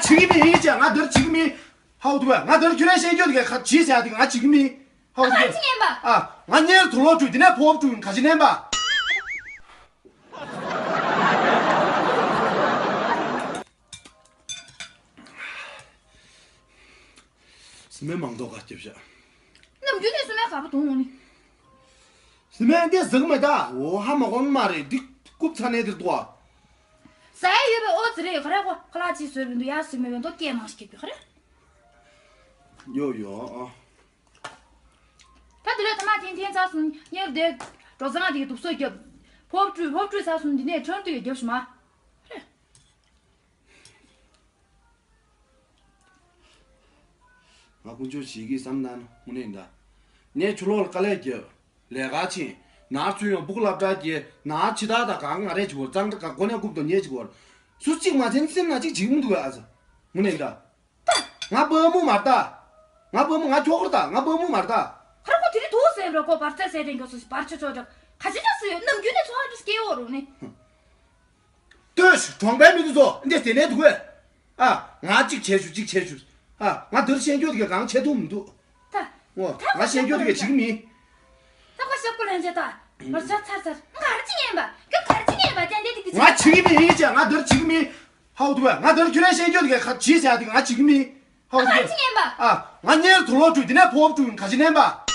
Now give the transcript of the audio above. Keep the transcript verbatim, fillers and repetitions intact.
བྱེད་ཀྱི་མིན་ཡིན་ཅེ་ང་དེར་བྱེད་ཀྱི་མིན། ཧའུ་ཐུ་བས་ང་དེར་ཁྱོད་རང་ཤེས་རྒྱུ་དེ་ག་བྱེད་ཟེར་ཡ་དེ་ང་བྱེད་ཀྱི་མིན། ཧའུ་ཐུ་བས་ཨ་ང་གཉེར་དུ་ལོག་བཅུག་དེ་ནས་ཕོབ་བཅུག་ག་ཅི་ནན་པ། སི་མེན་མང་ཐོག་ག་སྐྱབས་ཤག་ནམ་རྒྱུན་ནས་སི་མེན་ག་པ་དོང་འོང་ནི། སི་མེན་འདི་ཟག་མེད་ད། འོ་ཧ་མ་གོ་མ་རེད། འདི་རྐུབ་ཚ་ནས་འདིར་འདུག་ཨ། ཟ་ཡ་ཡོད་པའི་ཨོ་ཙི་རེད། ཁ་ར་ཁོ་ཁ་ལག་ཅིག་བཟོས་པའི་འདུག་ཡ་སི་མེན་བས་མདོ་སྐད་མང་ཞིག་གི་ཁ་ར། ཡོ་ཡོ་ཨ། ད་དེ་ལས་ཐ་མ་ཐེན་ཐེན་ཚ་སོང་གཉེར་དེ་འགྲོ་ཚང་དེ་གི་དུག་སོ་རྒྱབ། ཕོབ་བཀྲུས་ཕོབ་བཀྲུས་ཚ་སོང་འདི་ནས་ཁྲོན་དུ་ཡོད་རྒྱབ་ཞུ་མ། རེད། ང་ཀུན་སྤྱོད་བྱེད་ཀྱི་བསམ་ན་དངོས་གནས་འདྲ། ངས་ཆུ་ལོག་ལ་དཀའ་ལས་རྒྱབ། ལས་ཀ་ཕྱིན། ནར་ཚུན་ཡང་སྦུག་སློབ་གྲྭ་གྱི་ནར་ཕྱི་དར་དང་གང་ང་རེ་བྱེད་དགོས། གཙང་སྦྲ་ག་གོ་ནས་རྐུབ་དང་ཉེ་བྱེད་དགོས། སུ་གཅིག་མ་བྱན་སེམས་ན་གཅིག་བྱེད་ཀྱི་མི་འདུག་ཨ་ཙི། དངོས་གནས་འདྲ། ང་པུས་མོ་མ་རེད་ད། ང་པུས་མོ་ང་ཁྱོ་གར་ད་ང་པུས་མོ་མ་རེད་ད། ཁ་ར་ཁོ་དེ་རིང་ཐུག་ཟེར་རོ་ཁོ་བར་ཚད་ཟེར་དྲན་གྱོ་སོ་སི་བར་ཆོ་ཆོ་ཅག་ཁ་ཆེ་ཆ་སུ་ཡོད་ནམ་རྒྱུན་ནས་ཚོ་ཨ་ཏུ་སྐྱེ་བོ་རུ་ནི། ལྟོས་ཤིག་གྲོང་པའི་མི་དེ་ཚོ་འདི་དེ་ནས་འདུག་གས། ཨ། ང་གཅིག་བྱས་ཞུ་གཅིག་བྱས་ཞུ། ཨ། ང་འདིར་ཤེས་རྒྱུ་དེ་ག་གང་བྱེད་ཐུབ་མི་འདུག་ད། འོ། ད་ང་ཤེས་རྒྱུ་དེ་ག་བྱེད་ཀྱི་མིན། ད་ཁོ་ཤོག་པོ་ལན་བྱེད་ད། ང་ཚར་ཚར་ཚར། ང་ག་རེ་བྱེད་ཉན་པ། ཁྱོད་ག་རེ་བྱེད་ཉན་པ་ཅན་དེ་དེ་དེ་ང་བྱེད་ཀྱི་མིན་ཡིན་ཅེ་ང་འདིར་བྱེད་ཀྱི་མིན། ཧའུ་ཐུ་བས་ང་འདིར་ཁྱོད་རང་ཤེས་རྒྱུ་དེ་ག་ག་བྱེད་ཟེར་ཡ་དེ་ང་བྱེད་ཀྱི་མིན། ཧའུ་ཐུ་བས། ང་ག་རེ་བྱེད་ཉན་པ། ཨ། ང་གཉེར་དུ་ལོག་བཅུག་དེ་ནས་ཕོབ་བཅུག་ག་ཅི་ནན་པ།